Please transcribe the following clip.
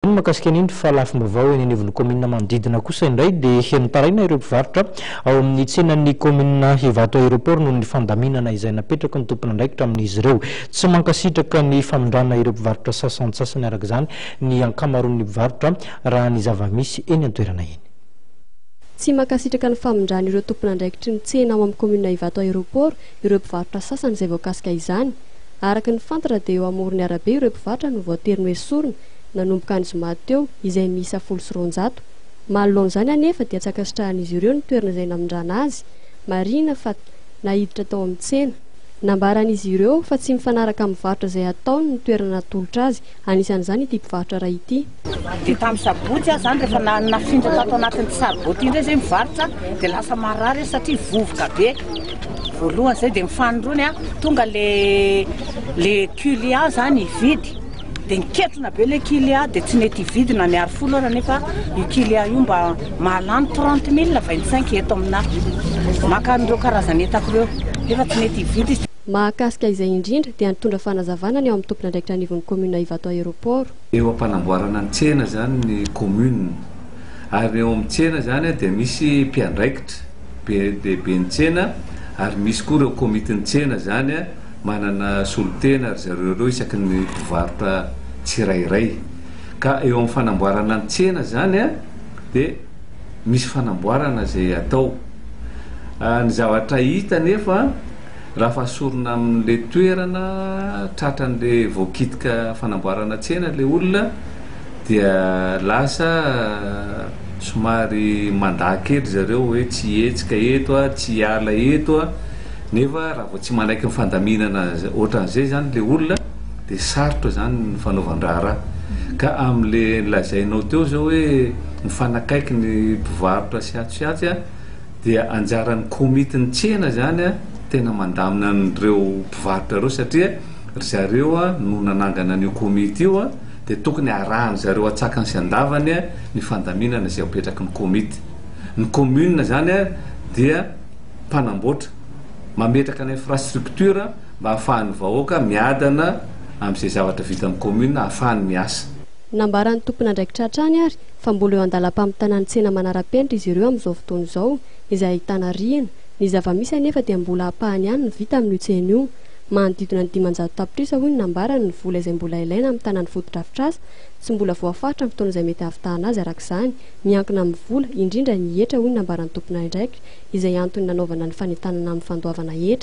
Ny mahakasika an'iny fa lafim-baovao eny anivon'ny kaominina manodidina kosa indray dia nitaraina ireo mpivarotra ao amin'ny tsenan'ny kaominina Ivato Aéroport noho ny fandaminana izay napetraky ny tompon'andraikitra amin'izy ireo. Tsy mankasitraka ny famindrana ireo mpivarotra sasantsasany araka izany ny ankamaroan'ny mpivarotra raha ny zava-misy eny an-toerana eny. Tsy mankasitraka ny famindrana ireo tompon'andraikitry ny tsena ao amin'ny kaominina Ivato Aéroport ireo mpivarotra sasany izay voakasika izany. Araka ny fantatra dia eo amoron'ny arabe ireo mpivarotra no voatery noesorina nanomboka ny zoma teo, izay miisa 210. Manoloana izany anefa dia tsy ankasitrahan'izy ireo ny toerana izay namindrana azy. Marihina fa naiditra tao amin'ny tsena. Nambaran'izy ireo fa tsy mifanaraka amin'ny varotra izay ataony ny toerana natolotra azy, anisan'izany ity mpivarotra iray ity. Dia tamin'ny sabotsy aho izany rehefa nafindra tato anatin'ity saribao ity indray izay mivarotra dia lasa marary aho satria vovoka be. Voalohany izay dia ny fanindroany tonga le le client izany hividy. Dia niketrona be ilay kilia dia tsy nety hividy na niary folo ara nefa io kilia io mba mahalany 30 mille 25 eto aminà maka an'ireo karazana entako ireo nefa tsy nety hividy izy. Mahakasika izay indrindra dia nitondra fanazavana ny ao amin'ny tompon'andraikitra anivon'ny commune Ivato Aéroport. Eo am-panamboarana ny tsena izany ny commune ary eo amin'ny tsena izany dia misy mpiandraikitra be dia be ny tsena ary misy koa ireo komitin'ny tsena izany Manana solontena ry zareo ireo isaky ny mpivarotra tsirairay. Ka eo amin'ny fanamboarana ny tsena izany dia misy fanamboarana izay atao. Ny zavatra hita anefa raha fa asorina amin'ilay toerana tratran'ilay voakitika fanamboarana tsena ilay olona dia lasa somary mandà kely zareo hoe tsy hihetsika eto aho, tsy hiala eto aho. Nefa raha vao tsy manaiky ny fandaminana ohatran'izay izany ilay olona dia sarotra izany ny fanaovan-draharaha. Ka amin'ilay lazainao teo izao hoe mifanakaiky ny mpivarotra sy atsy sy atsy dia anjaran'ny komitin'ny tsena izany tena mandamina an'ireo mpivarotra ireo satria ry zareo no nanangana an'io komity io dia tokony arahan-dry zareo an-tsakany sy an-davany ny fandaminana izay apetraky ny komity. Ny commune izany dia mpanamboatra, mametraka ny infrastructure mba ahafahan'ny vahoaka miadana amin'izay zavatra vitan'ny commune ahafahany miasa. Nambaran'ny tompon'andraikitra hatrany ary fa mbola eo an-dalam-pamitana ny tsena manara-penitra izy ireo amin'izao fotoana izao, izay ahitana rihana. Ny zava-misy anefa dia mbola ampahany ihany no vita amin'io tsena io. Manodidina ny 500 tapitrisa hoy ny nambarany ny vola izay mbola ilaina hamitana ny fotodrafitrasa. Tsy mbola voafaritra ny fotoana izay mety hahavitana azy araka izany. Miankina amin'ny vola, indrindra ny hetra hoy ny nambaran'ny tompon'andraikitra. Izay antony nanaovana ny fanentanana amin'ny fandoavana hetra.